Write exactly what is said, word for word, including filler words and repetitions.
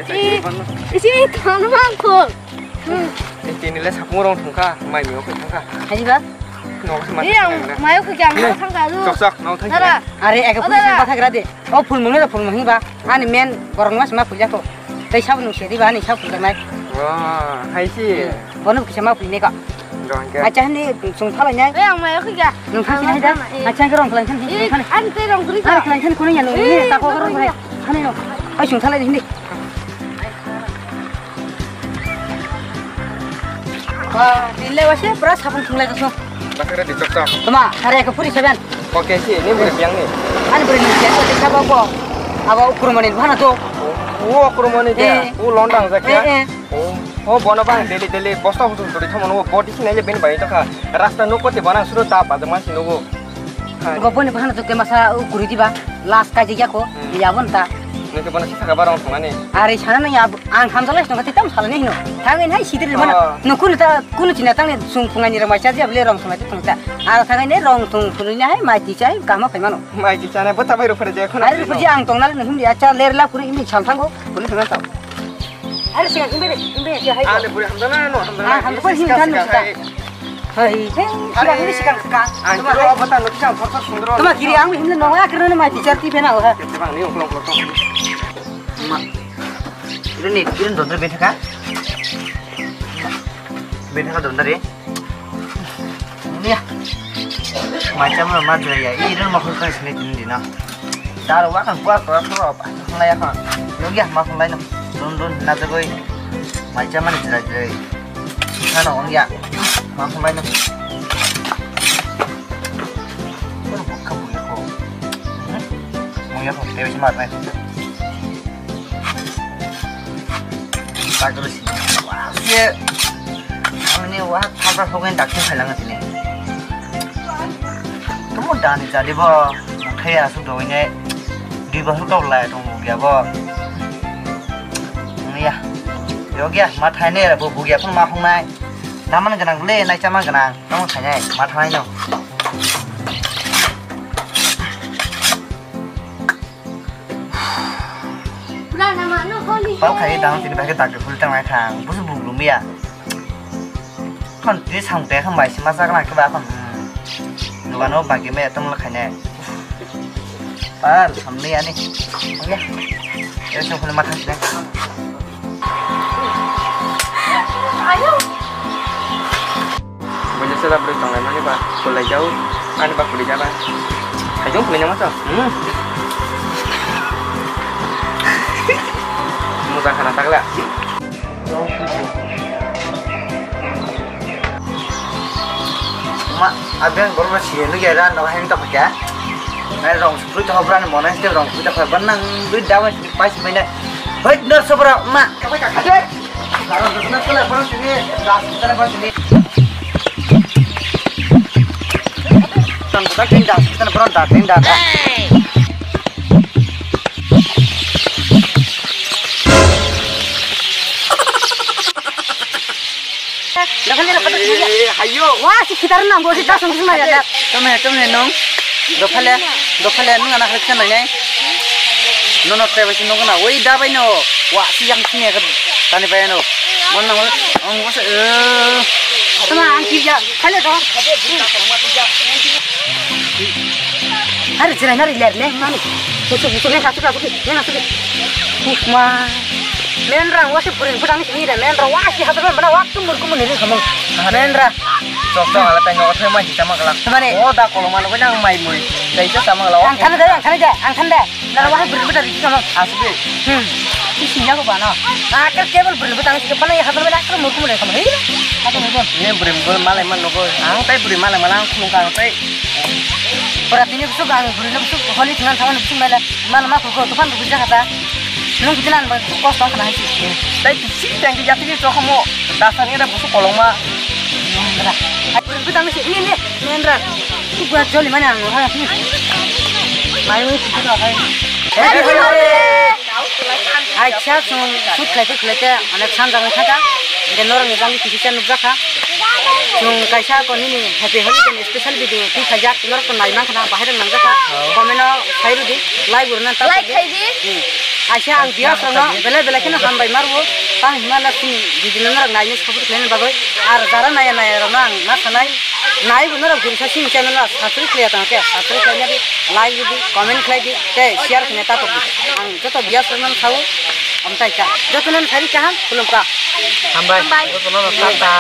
Isi, isi, thanma ko. Tini le sapung rong thungkha, mai mio khe thangkha. Haji ba? Nok se ma. Iya, thangkha. Mayo khe ang thangkha lu. Sok sok, nok thangkha. Dara. Are, eka puri sing patha gra de. O phul mung le phul mung ba. Ani men borok mas ma phul jako. Tei sabun nung sedi ba ani sabun nai. Wah, hai si. Bono kisa ma phul ne ka. Rong ke. Acha hani sung thalai nai. Eh, ang mayo khe ga. Nung thang sini da. Acha ke rong khlai thang. Ani te rong kuri ka. Khlai thang kono ya nung. Ta ko rong hai. Hani no. Ai sung thalai hindi. Ba, dile wase pura sabun thunglai kosong. Bakre di chok chok. Toma, hari aku puri seven. Oke si, ini beri biang ni. Ani beri ni biang ni sabo ko. Abo ukur mani bana to. Oh, ukur mani dia. Eh. Oh, londang zak ya. Eh, eh. Oh, oh, bono bang daily daily bosta husu turi thomo no body sinai le ben bai to kha. Rasta no kote bana suru ta pa de masi no. Bo boni bahana jokte masa o kuri diba, last kaijak ya ko, ya bon ta. Nung ke bono sisa ka ba rong thangani. Are sana nang ya, ang hamjala sino kati tam salani hino. Thangin hai sidir mana. Oh. Nung kunu ta, kunu china tangni sung phungani rong maisa je bele rong thangani thangta. Ar thangani rong thung phununi hai mai ti chai kama phai mano. Mai ti chana bo ta bai ro phare je khona. Are ro phare ang tong nal nung himdi acha ler la phuri himdi cham thango, phuri thangta. Are siya himbe himbe ya hai. Ale phuri hamjala no hamjala. Ah, hamjala himdi kan sika. Hai, hai, sika, ini sika, sika. Ang kiro apa tan, sika, foto sundro. Toma kiri, ang ini nong ya, kiro mai teacher ti bena, ha. Kita bang, ini uklok, uklok. Ma, ini nih, ini dondor bentaka. Bentaka dondor ya. Ini ya. Macam mana, macam ya. Ini mau kau kasih nih, ini, nah. Dar wa kan kuat kuat kuat apa? Nggak ya kan? Yuk ya, maaf lain. Dun dun, nada boy. Macam mana jerai jerai? Sana ong ya. Maaf lain. Kau buka buka kau. Hmm? Mau ya kau tewi semat nih. Bagro si. Wah, ye. Ang ni wah, thapa hogen dakti phailanga tini. Kamu dani jadi bo, mukhe ya su doi ne. Di bo su tok lai tong ya bo. Ya. Yo ya, ma thai ne ra bo bu ya phun ma hong nai. Taman ganang le, nai chaman ganang. Kamu thai ne, ma thai no. Pal khai dang tini bai khe dakti phul tang nai thang. Busu buk lum ya. Khon tini samung tei khon bai sima chak nang khe ba khon. Dogano bagi me tong la khaine. Pal samni ani. Oke. Yo song phul ma thang sini. Ayo. Bunya sela beri tong lai mani ba, kulai jauh, ani ba kulai jaba. Hai jong kulai nama to? Hmm. Muda khana takla. Ma, abeng borok sini lagi ada no heng tak ya. Nai rong sepuluh tak berani mana sih rong sepuluh tak berani nang duit damai. Pai si pai nai. Hoi, nurse sobra, ma. Kapai ka khaje. Karon dosna kala bro sini, das kita bro sini. Tang kita tinda, kita bro da tinda. Dakhali dapat. Eh, hayo. Wah, si khitar nang bo si tas nang sima ya. Tome, tome nong. Dophale, dophale nung ana khaksa nai nai. Nono tebe si nong na. Oi da bai no. Wah, si yang sini ya. Tani bai no. Mon nang. Ong wasa. Tama ang kija. Khale do. Hari jirai nari ler le mani. Musu musu le khatu khatu le khatu. Hukma. Menra wasi puring putang sini da menra wasi hatu bana waktu murku muni ri khamang. Menra. Sok sok ala tai no thai ma jita ma kala. Mane. O da koloma no nang mai mui. Dai sa sama kala. Ang thanda dai, ang thanda dai, ang thanda. Nara wahai beri beri di sama. Asli. Hmm. Isi ya ko bana. Akar cable beri beri tang sih bana ya hatu bana akar murku muni khamang. Hei. Hatu murku. Ini beri beri malai man no ko. Ang tai beri malai malai ang khulung kang tai. Pura tini busuk ang beri busuk holi tunan sama busuk mela. Mana ma kuko tupan kuko jaga ta. Nung kujinan ba kos tong kana hisi. Tai si tang ki jati ki chokmo. Dasan ira busu koloma. Nendra. Ai pura kujinan si ini ni nendra. Kuko joli mana ang ha ni. Mai wi kuko hai. Happy Holi. Acha sung sut khlai khlai anek sanjang khaja. Nge norok ni jang kisi chan nukjakha. Chwng kaisa ko nini Happy Holiday ni special video twi khaijak, norok to nai mankha na, bahai rok nangjak kha, comment o sai rwdi, like bo rwna ta Like khaidi. Hmm. Aisa ang bias rokno belai belai kheno hambai marwo, tang hima na sini video no norok naini support khlaina bagwi, ar jara naya naya rokno ang ma sanai, nai bo norok jumsa sini channel no subscribe khlaiya tong khe, subscribe khlaina di, like rwdi, comment khlaidi, tei share khna ta tokdi. Ang joto bias rokno sao, amtai ka. Joto no sari kaham, khulum ka. Hambai. Hambai. Joto no tata.